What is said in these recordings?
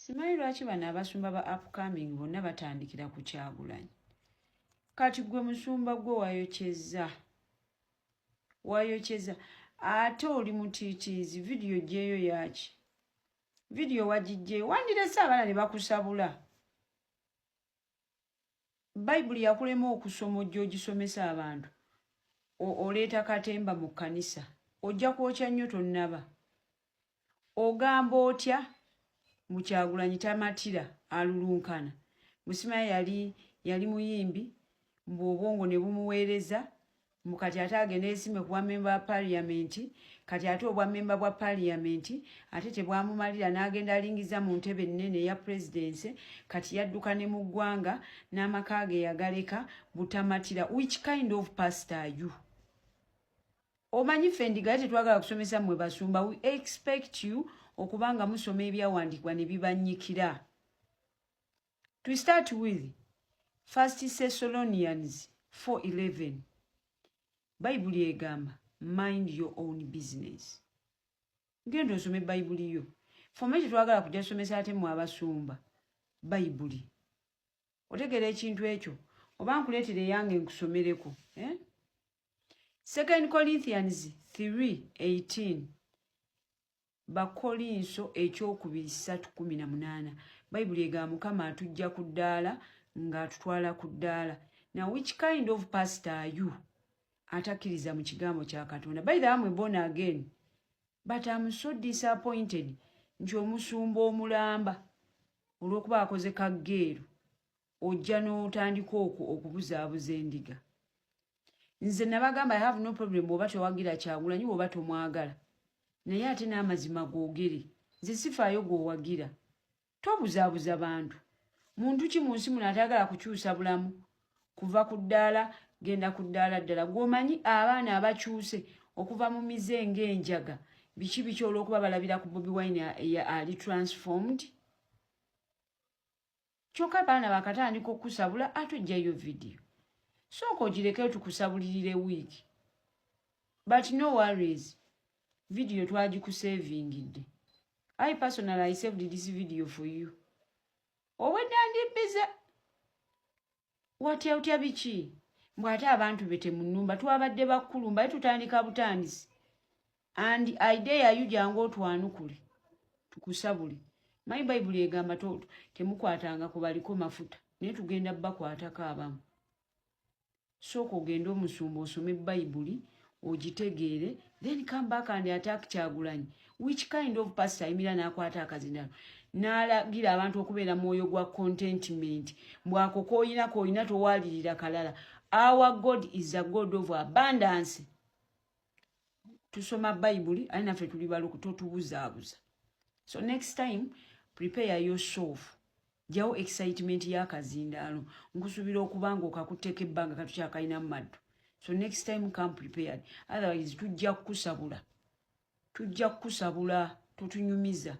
Simanyi lwaki bano abasumba ba upcoming bonna batandikira ku Kyagulanyi. Kati gwe musumba gwe wayokyezza, wayokyeza, ate oli mutiitiizi. Vidiyo gyeyo yaki? Vidiyo wagijjeyo, wandirese abaana ne bakusabula. Bayibuli yakulema okusoma, ojja ogisomesa abantu. Oleeta katemba mu kkanisa, ojja kwokya nnyo. Tonnaba ogamba otya mukyagulanyi tamatira, alulunkana musimaya yali muyimbi, mbu obwongo ne bumuweereza mukati, ate agenda esime kuba memba wa parliament. Kati ate obwa memba bwa parliament ate tebwamumalira, n'agenda alingiza mu ntebe ennene eya presidency. Kati yadduka ne mu ggwanga n'amaka ge yagaleka butamatira. Which kind of pastor are you? Omanyi ffe endiga tetwagala kusomesa mmwe basumba. We expect you okuba nga musoma ebyawandiikibwa ne bibanyikira. To start with, First Thessalonians 4:11, Bayibuli egamba, "Mind your own business." Genda osome Bayibuli yo. Fome tetwagala kujja somesa ate mmwe abasumba Bayibuli. Otegeera ekintu ekyo oba nkuleetera eyange nkusomereko, eh? Second Corinthians 3:18, Bakolinso ekyokubiri 3:18, Bayibuli egamba, "Mukama atujja ku ddaala ng'atutwala ku ddaala." Now, which kind of pastor are you atakkiriza mu kigambo kya Katonda? By the way, born again, but am so disappointed nti omusumba omulamba olw'okuba akoze kaggeeru, ojja n'otandika okubuzaabuza endiga. Nze nabagamba, I have no problem bw'oba towagira Kyagulanyi, bw'oba tomwagala, naye ate n'amazima googere. Nze sifaayo gw'owagira, tobuzaabuza bantu. Muntu ki mu nsi muno atayagala kukyusa bulamu, kuva ku ddaala genda ku ddaala ddala? Gw'omanyi abaana abakyuse okuva mu mize ng'enjaga, biki biki, olw'okuba balabira ku Bobi Wine ali transformed. Kyokka abaana bakatandika okusabula, ate ojjayo vidiyo. Sooka ogirekeyo tukusabulirire wiiki, but no worries, vidiyo twagikusavingidde. I personally, I saved this video for you. Obwedda ndibbiza watya otya biki mbw ate abantu be temunumba, twabadde bakulu mbaye tutandika butandisi. And I dare you, jangu otwanukule tukusabule. Manyi Bayibuli egamba temukwatanga ku baliko mafuta, naye tugenda bakwatako abamu. Sooka ogende omusumba osome Bayibuli ogitegeere, then come back and attack Kyagulanyi. Which kind of pastor ayimira n'akwata akazindalo n'alagira abantu okubeera mwoyo gwa contentment, mbwako koyina koyina, towalirira kalala? Our God is a God of abundance. Tusoma Bayibuli ali naffe tuli baluku, totubuzaabuza. So next time, prepare yourself, jawo excitement y'akazindaalo. Nkusuubira okuba nga okakutteko ebbanga katukyakalina mu maddu. So next time, come prepared, otherwise tujja kukusabula, tujja kukusabula. Totunyumiza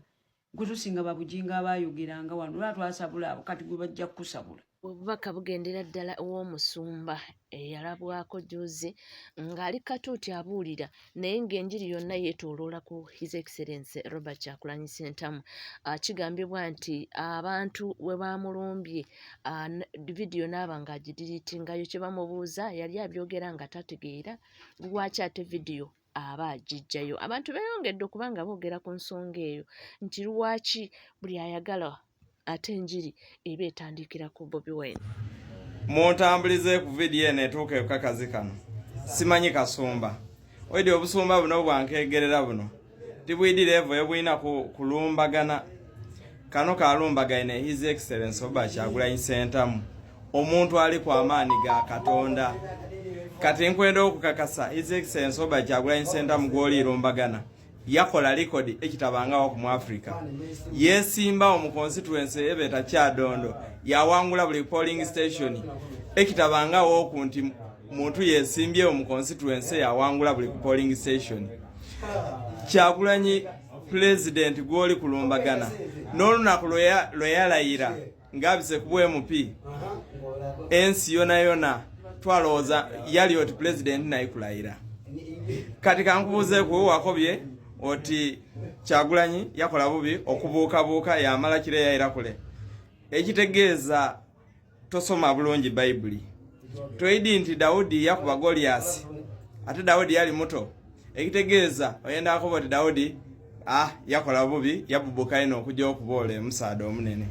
gwe tusinga babujinga abayogeranga wano. Lwa twasabula abo, kati gwe bajja kukusabula. Obubaka bugendera ddala ow'omusumba eyalabwako juzi ng'ali katuuti abuulira, naye ng'enjiri yonna yeetooloola ku His Excellence Robert Kyagulanyi Ssentamu. Kigambibwa nti abantu we baamulumbye, vidiyo n'aba ng'agidiriitingayo. Kye bamubuuza, yali abyogera nga tategeera lwaki ate vidiyo aba agiggyayo. Abantu beeyongedde okuba nga boogera ku nsonga eyo nti lwaki buli ayagala ate enjiri eba etandikira ku Bobi Wine. Muntambulize ku vidiyo eno etuuka ekakazi kano. Simanyi kasumba oidi obusumba buno bwankegerera buno tibwidira evo ebulina kulumbagana. Kano kalumbagaine His Excellence oba Kyagulanyi Sentamu, omuntu ali ku amaani ga Katonda. Kati nkwenda okukakasa, His Excellence oba Kyagulanyi Sentamu gwolirumbagana yakola likodi ekitabangawo mu Africa. Yesimbawo mu constituency ebeta Kyadondo, yawangula buli polling station. Ekitabangawo oku nti muntu yesimbyewo mu constituency yawangula buli polling station. Kyagulanyi president gwoli kulumbagana, n'olunaku lwe yalayira ng'abise ku bwa MP, ensi yona yona twalowooza yali oti president naye kulayira. Kati kankubuuzeeku, wakobye Oti Kyagulanyi yakola bubi okubuukabuuka yamala kire yaira kule. Ekitegeeza tosoma bulungi Bayibuli. Toidi nti Daudi yakuba Goliasi ate Daudi yali muto. Ekitegeeza oyenda akuba oti Daudi yakola bubi, yabubuka ino okujja okuboola emusaada omunene.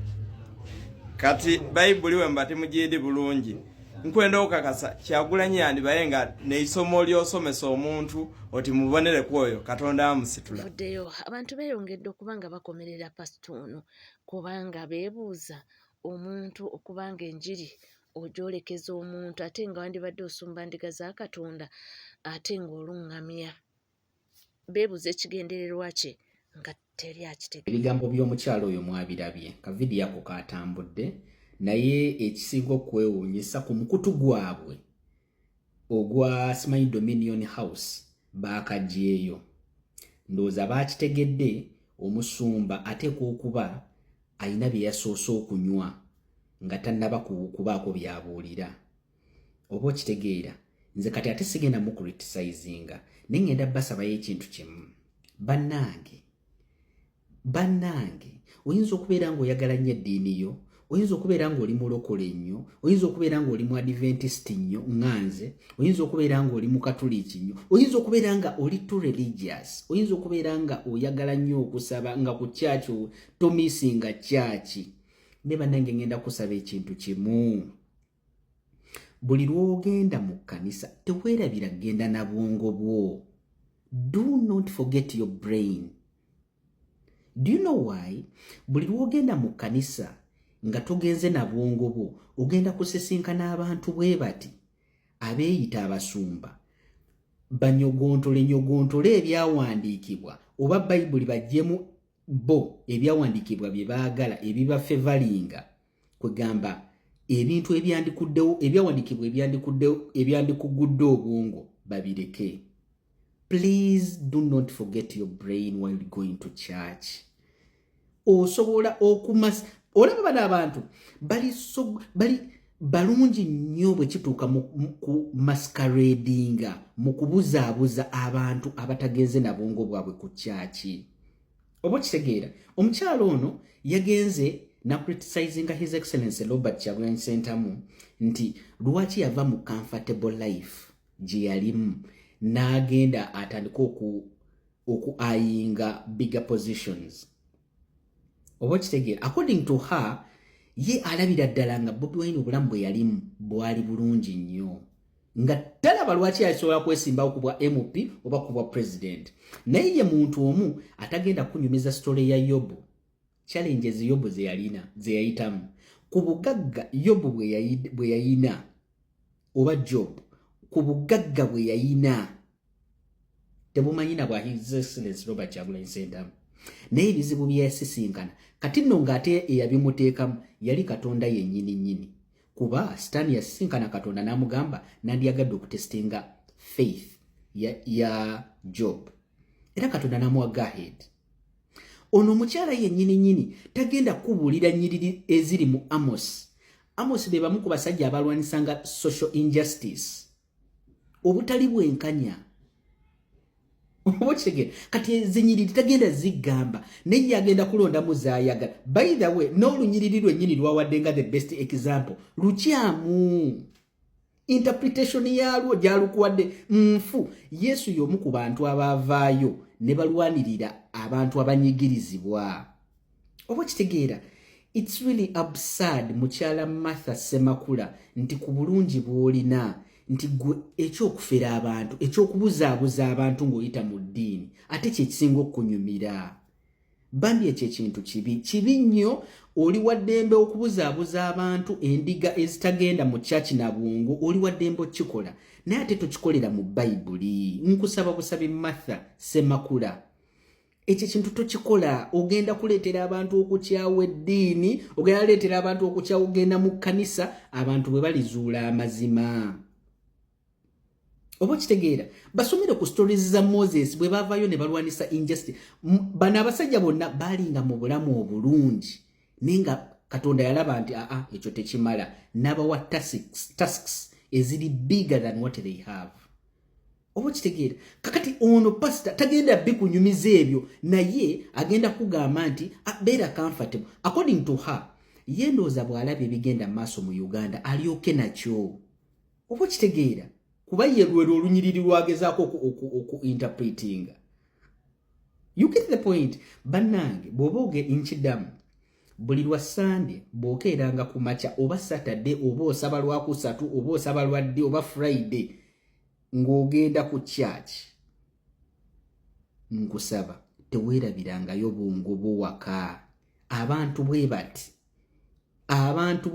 Kati Bayibuli wemba timugiidi bulungi, nkwenda okukakasa Kyagulanyi yandibaye nga neisomo lyosomesa omuntu oti mubonere kwoyo Katonda amusitula. Vuddeyo abantu beeyongedde okuba nga bakomerera pasita ono kubanga beebuuza omuntu okuba nga enjiri ogyolekeza omuntu ate nga wandibadde osumba ndiga za Katonda ate ng'oluŋŋamya. Beebuuza ekigendererwa kye nga teri akitegeera. Ebigambo by'omukyalo oyo mwabirabye, kavidiyo ako katambudde, naye ekisinga okwewuunyisa ku mukutu gwabwe ogwa simanyi Dominion House baakagyeyo. Ndowooza baakitegedde omusumba ateekwa okuba alina bye yasoose okunywa nga tannaba kubaako by'abuulira. Oba okitegeera, nze kati ate sigenda mu criticizinga, naye ngenda basabayo ekintu kimu. Bannange, bannange, oyinza okubeera ng'oyagala nnyo eddiini yo, oyinza okubeera ng'oli mulokole nnyo, oyinza okubeera ng'oli mu Adventist nnyo nga nze, oyinza okubeera ng'oli mu Katoliki nnyo, oyinza okubeera nga oli too religious, oyinza okubeera nga oyagala nnyo okusaba nga ku church tomisinga church. Ne bannange ngenda kusaba ekintu kimu. Buli lw'ogenda mu kkanisa teweerabira genda na bwongo bwo. Do not forget your brain. Do you know why? Buli lw'ogenda mu kkanisa nga togenze na bwongo bwo, ogenda kusisinkana abantu bwe bati abeeyita abasumba banyogontole nyogontole ebyawandiikibwa oba Bayibuli baggyemu bo ebyawandiikibwa bye baagala ebibafevalinga, kwegamba ebintu ebyandikuddewo, ebyawandiikibwa ebyandikuddewo, ebyandikugudde obwongo babireke. Please do not forget your brain while going to church. Osobola okumas olaba bano abantu bali so bali balungi nnyo bwe kituuka mu ku masqueradinga, mu kubuzaabuza abantu abatagenze na bwongo bwabwe ku kyaki. Oba okitegeera, omukyalo ono yagenze na criticizinga His Excellency Robert Kyagulanyi Ssentamu nti lwaki yava mu comfortable life gye yalimu n'agenda atandike oku ayinga bigger positions. Oba okitegeera, according to her, ye alabira ddala nga Bobi Wine obulamu bwe yalimu bwali bulungi nnyo, nga talaba lwaki yasobola kwesimbawo ku bwa MP oba ku bwa president. Naye ye muntu omu atagenda kunyumiza story ya Yobu, challenges Yobu ze yalina, ze yayitamu ku bugagga Yobu bwe yayina, oba Job ku bugagga bwe yayina tebumanyi na bwa His Excellence Robert Kyagulanyi Ssentamu, naye ebizibu bye yasisinkana kati nno ng'ate eyabimuteekamu yali Katonda yennyini nnyini, kuba Sitaani yasisinkana Katonda n'amugamba nandyagadde okutestinga faith ya Job, era Katonda n'amuwa go ahead. Ono omukyala yennyini nnyini tagenda kubuulira nnyiriri eziri mu Amos. Amos be bamu ku basajja abalwanisanga social injustice, obutali bwenkanya. Oba okitegeera, kati ezinyiriri tagenda zigamba, naye ye agenda kulondamu zaayagala. By the way, n'olunyiriri lwennyini lwawadde nga the best example lukyamu, interpretation yaalwo gyalukuwadde nfu. Yesu y'omu ku bantu abaavaayo ne balwanirira abantu abanyigirizibwa. Oba okitegeera, it's really absurd, mukyala Martha Semakula, nti ku bulungi bw'olina nti gwe ekyokufera abantu, ekyokubuzaabuza abantu ng'oyita mu ddiini ate kyekisinga okunyumira. Bambi, ekyo ekintu kibi, kibi nnyo. Oli waddembe okubuzaabuza abantu, endiga ezitagenda mu kyaki na bwongo, oli waddembe okukikola, naye ate tokikolera mu Bayibuli. Nkusaba busabi, Martha Semakula, ekyo ekintu tokikola. Ogenda kuleetera abantu okukyawa eddiini, ogenda kuleetera abantu okukyawa ogenda mu kkanisa, abantu bwe balizuula amazima. Oba okitegeera, basomere ku stories za Moses bwe baavaayo ne balwanisa injustice. Bano abasajja bonna baalinga mu bulamu obulungi, naye nga Katonda yalaba nti aa, ekyo tekimala, n'abawa tasks eziri bigger than what they have. Oba okitegeera? Kakati ono pasita tagenda bikunyumiza ebyo, naye agenda kugamba nti, "Ah, beera comfortable." According to her, ye ndowooza bw'alaba ebigenda mu maaso mu Uganda, alyoke nakyo. Oba okitegeera? Kuba ye lwero olunyiriri lwagezaako oku interpretinga. You get the point? Bannange, bw'oba oge nkiddamu, buli lwa Sande bw'okeeranga ku makya, oba Saturday, oba osaba Lwakusatu, oba osaba lwadde, oba Friday, ng'ogenda ku church, nkusaba teweerabirangayo bwongo bwo waka. Abantu bwe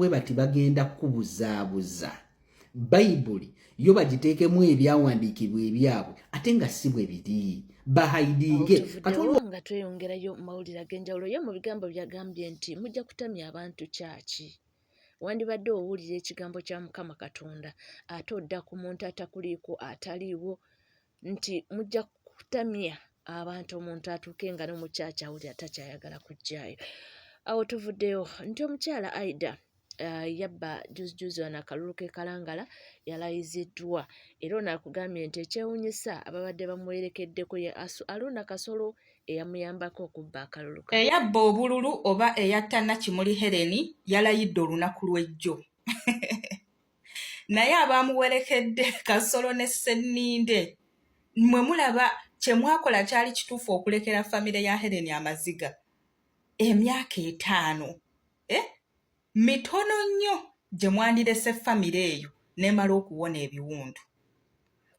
bati bagenda kubuzaabuza. Bayibuli yo bagiteekemu ebyawandiikibwa ebyabwe, ate nga si bwe biri, bahidinge. Tuvuddewo nga tweyongerayo mu mawulire ag'enjawulo. Ye mu bigambo byagambye nti mujja kutamya abantu kyaki, wandibadde owulira ekigambo kya Mukama Katonda, ate odda ku muntu atakuliiko, ataliiwo, nti mujja kutamya abantu, omuntu atuuke nga ne mu kyaki awulira takyayagala kujjaayo. Awo tuvuddeyo nti omukyala Aida yabba juzijuzi wano akalulu k'e Kalangala yalayiziddwa, era ono akugambye nti ekyewuunyisa, ababadde bamuwerekeddeko ye Aluna Kasolo eyamuyambako okubba akalulu. Eyabba obululu oba eyatta Nakimuli Helen yalayidde olunaku lw'ejjo, naye abamuwerekedde, Kasolo ne Senninde, mwe mulaba kye mwakola kyali kituufu okulekera famire ya Helen amaziga emyaka 50, eh? Mitono nnyo gye mwandirese famire eyo n'emala okuwona ebiwundu.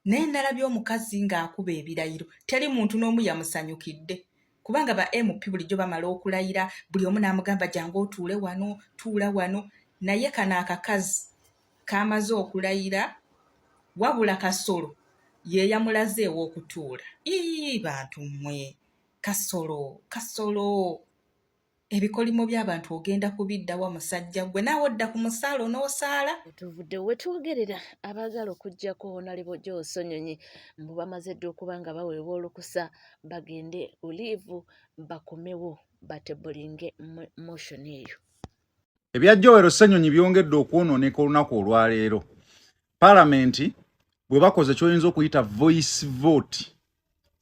Naye nalabye omukazi ng'akuba ebirayiro, teri muntu n'omu yamusanyukidde, kubanga ba MP bulijjo bamala okulayira, buli omu n'amugamba, "Jangu otuule wano, tuula wano." Naye kano akakazi kamaze okulayira, wabula Kasolo ye yamulaze ew'okutuula. Ii, bantu mmwe, Kasolo, Kasolo, ebikolimo by'abantu ogenda kubiddawa? Musajja gwe, naawe odda ku musaalo n'osaala. Tuvudde wetwogerera abaagala okuggyako Honorable Joel Ssenyonyi, mbu bamaze dda okuba nga baweebwa olukusa bagende ku leave, bakomewo batablinge motion eyo. Ebya Joel Ssenyonyi byongedde okwonooneka olunaku olwaleero. Paalamenti bwe bakoze kyoyinza okuyita voice vote,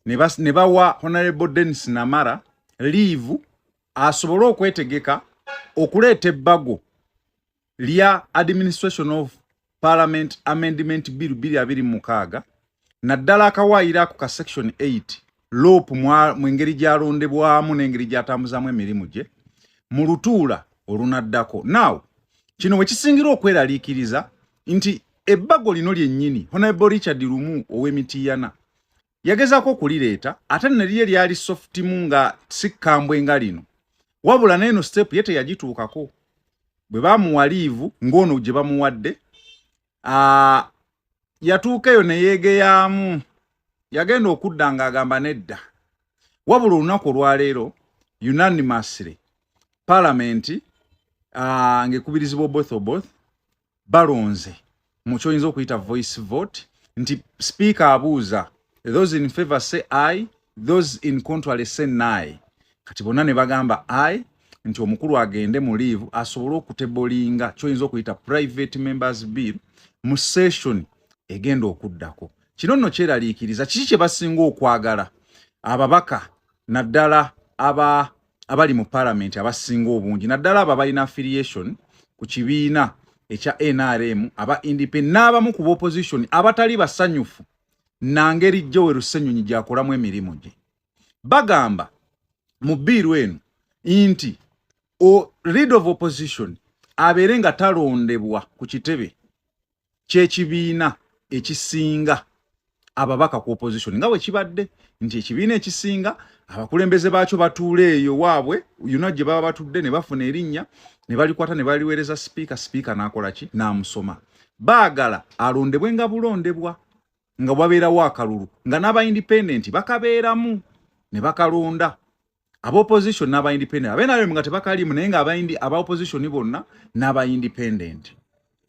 ne bawa Honorable Denis Namara leave asobole okwetegeka okuleeta ebbago lya Administration of Parliament Amendment Bill 2026, naddala akawaayiro ako ka section 8 LOP, mu engeri gy'alondebwamu n'engeri gy'atambuzaamu emirimu gye mu lutuula olunaddako. Now kino bwe kisingira okweraliikiriza nti ebbago lino lyennyini Honorable Richard Lumu ow'Emitiyana yagezaako okulireeta, ate ne lye lyali soft mu nga si kkambwe nga lino, wabula n'eno step ye teyagituukako. Bwe baamuwa leave ng'ono gye bamuwadde, yatuuka eyo ne yeegeyaamu, yagenda okudda ng'agamba nedda. Wabula olunaku olwaleero unanimously paalamenti ng'ekubirizibwa Oboth Oboth balonze mu kyoyinza okuyita voice vote, nti sipiika abuuza, "Those in favor say aye, those in contrary say nay." Kati bonna ne bagamba aye, nti omukulu agende mu leave asobole okutablinga kyoyinza okuyita private members bill mu session egenda okuddako. Kino nno kyeraliikiriza. Kiki kye basinga okwagala ababaka, naddala aba abali mu paalamenti abasinga obungi, naddala abo abalina affiliation ku kibiina ekya NRM, aba independent n'abamu ku opposition abatali basanyufu nangeri Joel Ssenyonyi gy'akolamu emirimu gye? Bagamba mu bill eno nti o leader of opposition abeere nga talondebwa ku kitebe ky'ekibiina ekisinga ababaka ku opposition, nga bwe kibadde nti ekibiina ekisinga abakulembeze baakyo batuula eyo waabwe yonna gye baba batudde, ne bafuna erinnya ne balikwata ne baliweereza sipiika, sipiika n'akola ki? N'amusoma. Baagala alondebwe nga bulondebwa, nga wabeerawo akalulu, nga n'aba independent bakabeeramu ne bakalonda, aba opposition n'aba independent, abenayo nga tebakalimu, naye nga aba opposition bonna n'aba independent.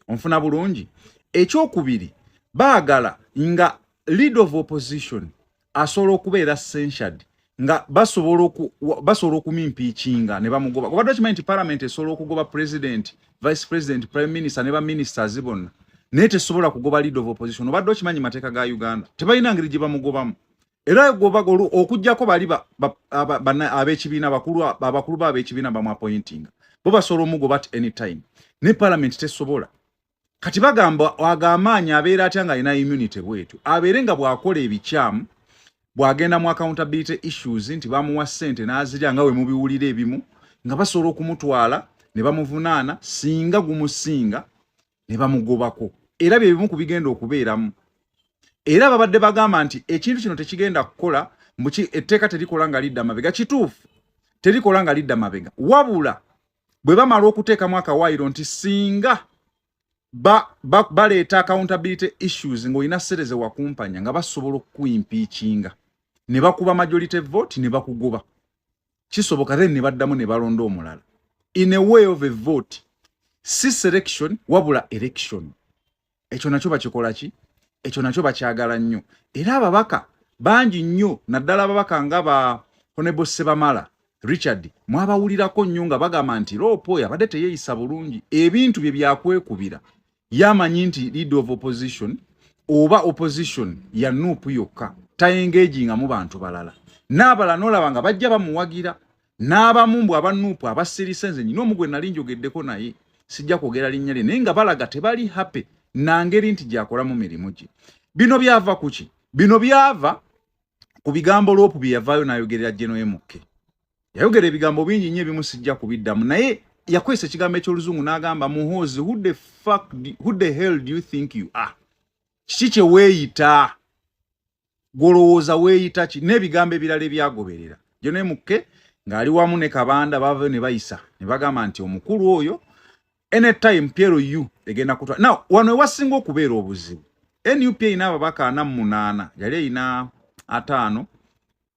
Onfuna bulungi? Ekyokubiri, baagala nga leader of opposition asobola okubeera censured, nga basobola okumuimpeachinga ne bamugoba. Obadde okimanyi nti parliament esobola okugoba president, vice president, prime minister ne baministers bonna? Naye tesobola kugoba leader of opposition. Obadde okimanyi mateeka ga Uganda tebalina ngeri gye bamugobamu, era goba okugjako bali ab'ekibiina abakulu ba ab'ekibiina bamuappointinga, bo basobola omugoba at any time, ne parliament tesobola. Kati bagamba agamaanyi abeera atya nga alina immunity bwetyo, abeere nga bw'akola ebikyamu, bw'agenda mu accountability issues nti bamuwa ssente n'azirya, nga we mubiwulira ebimu, nga basobola okumutwala ne bamuvunaana, singa gumusinga ne bamugobako. Era bye bimu ku bigenda okubeeramu. Era babadde bagamba nti ekintu kino tekigenda kukola mbuki, etteeka terikola nga lidda mabega. Kituufu, terikola nga lidda mabega, wabula bwe bamala okuteekamu akawaayiro nti singa baleeta accountability issues ng'olina ssente ze wakumpanya, nga basobola okukuimpeachinga ne bakuba majority vote ne bakugoba, kisoboka. Then ne baddamu ne balonda omulala in a way of a vote, si selection wabula election. Ekyo nakyo bakikola ki? Ekyo nakyo bakyagala nnyo. Era ababaka bangi nnyo, naddala ababaka nga ba Honorable Sebamala Richard, mwabawulirako nnyo nga bagamba nti LOP oyo abadde teyeeyisa bulungi, ebintu bye byakwekubira. Yamanyi nti leader of opposition oba opposition ya NUP yokka, taengaginga mu bantu balala, n'abalala n'olaba nga bajja bamuwagira, n'abamu mbu aba NUP abasirise. Nze nyina omu gwe nali njogeddeko naye, sijja kwogera linnya lye, naye nga balaga tebali happy nangeri nti gyakolamu mirimu gye. Bino byava ku ki? Bino byava ku bigambo LOP bye yavaayo n'ayogerera General MK. Yayogera ebigambo bingi nnyo, ebimu sijja kubiddamu, naye yakozesa ekigambo eky'oluzungu n'agamba Muhoozi, "Who the fuck, who the hell do you think you are? Kiki kye weeyita? Gwolowooza weeyita ki?" N'ebigambo ebirala ebyagoberera. General MK ng'ali wamu ne Kabanda bavayo ne bayisa ne bagamba nti omukulu oyo anytime PLU egenda kutwa. Now wano ewasinga okubeera obuzibu, NUP erina ababaka 48, yali erina 50.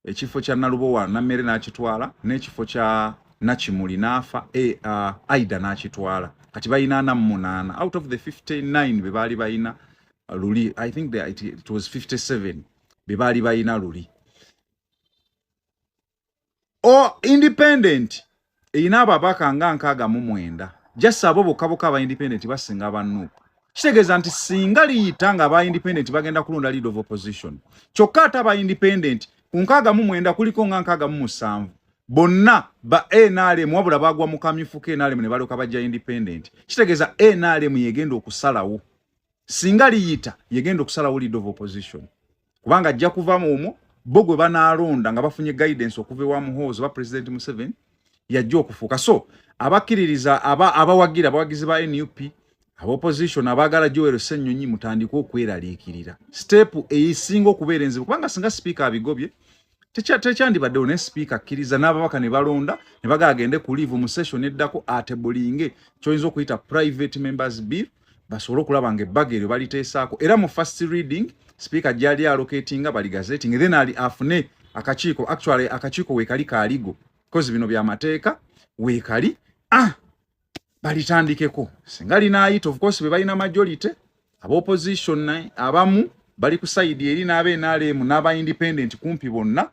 Ekifo kya Nalubowa Nammere n'akitwala, n'ekifo kya Nakimuli n'afa, Aida n'akitwala. Kati balina 48 out of the 59 be baali balina luli. I think it was 57 be baali balina luli. O independent erina ababaka nga 69, just abo bokka bokka aba independent basinga aba NUP. Kitegeeza nti singa liyita nga aba independent bagenda kulonda leader of opposition. Kyokka ate aba independent ku 69 kuliko nga 67 bonna ba NRM, wabula bagwa mu kamyufu ka NRM ne balyoka bajja independent. Kitegeeza NRM yegenda okusalawo, singa liyita yegenda okusalawo leader of opposition, kubanga ajja kuva mu omwo bo gwe banaalonda nga bafunye guidance okuva ewa Muhoozi oba President Museveni yajja okufuuka. So abakkiririza abawagira, abawagizi ba NUP, abopposition abaagala Joel Ssenyonyi, mutandike okweraliikirira step eyisinga okubeera enzibu, kubanga singa sipiika abigobye tekyandibaddewo. Naye sipiika akkiriza n'ababaka ne balonda ne baga agende ku leave, mu session eddako atablinge kyoyinza okuyita private members bill, basobole okulaba nga ebbaga eryo baliteesaako. Era mu first reading sipiika gyali allocatinga bali gazetting, then ali afune akakiiko. Actually akakiiko weekali kaaligo kozi bino byamateeka weekali, balitandikeko. Singa linaayita, of course be balina majority. Abopposition abamu bali ku side eri n'aba NRM n'aba independent kumpi bonna,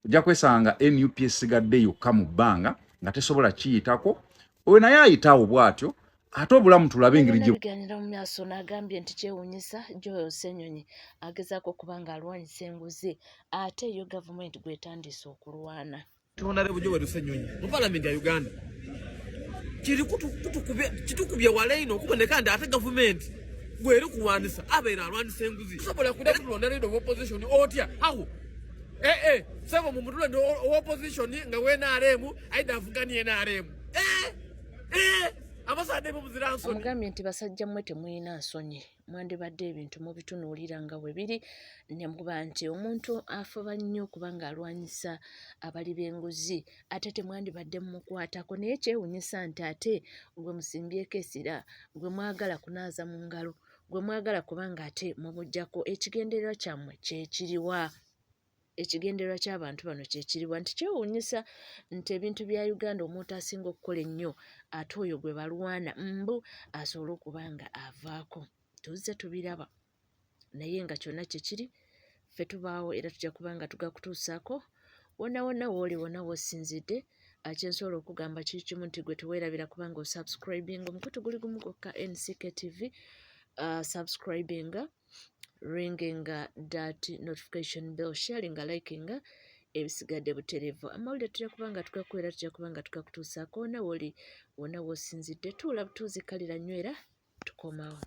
ojja kwesanga NUP esigadde yokka mu bbanga nga tesobola kiyitako. Oyo naye ayitaawo bw'atyo, ate obulamu tulabe engeri gye biganira mu maaso. N'agambye nti kyewuunyisa Joel Ssenyonyi agezaako okuba ng'alwanyisa enguzi, ate yo gavumenti gwetandise okulwana. Honorable Joel Ssenyonyi mu palamenti ya Uganda kiri kitukubye wala ino okuboneka nti ate gavumenti gweri kulwanisa abeera alwanisa enguzi. Tusobola kudda tulonda leader of opposition otya awo? Ee, sebo, mumutulonde opposition nga we NRM aida avuganye NRM. Ee, abasaadde bo muzira nsonyi. Omugambye nti basajja mmwe temulina nsonyi, mwandibadde ebintu mubitunuulira nga bwe biri, ne muba nti omuntu afuba nnyo okuba ng'alwanyisa abali b'enguzi, ate temwandibadde mumukwatako. Naye kyewuunyisa nti ate gwe musimbyeko essira, gwe mwagala kunaaza mu ngalo, gwe mwagala kubanga ate mumuggyako. Ekigendererwa kyammwe kyekiriwa? Ekigendererwa ky'abantu bano kyekiriwa? Nti kyewuunyisa nti ebintu bya Uganda, omuntu asinga okukola ennyo ate oyo gwe balwana mbu asobole okuba nga avaako. Tuzze tubiraba, naye nga kyonna kyekiri, ffe tubaawo era tujja kuba nga tugakutuusaako wonna wonna wooli, wonna w'osinzidde. Kyensobola okugamba kiri kimu nti gwe teweerabira kubanga osubscribing omukutu guli gumu gwokka, NCK TV. Subscribinga, ringinga that notification bell, sharinga, likinga, ebisigadde butereevu. Amawulire tujja kuba nga tugakuweera, tujja kuba nga tugakutuusaako wonna woli, wonna w'osinzidde. Tuula butuuzi, kalira, nywera, tukomawo.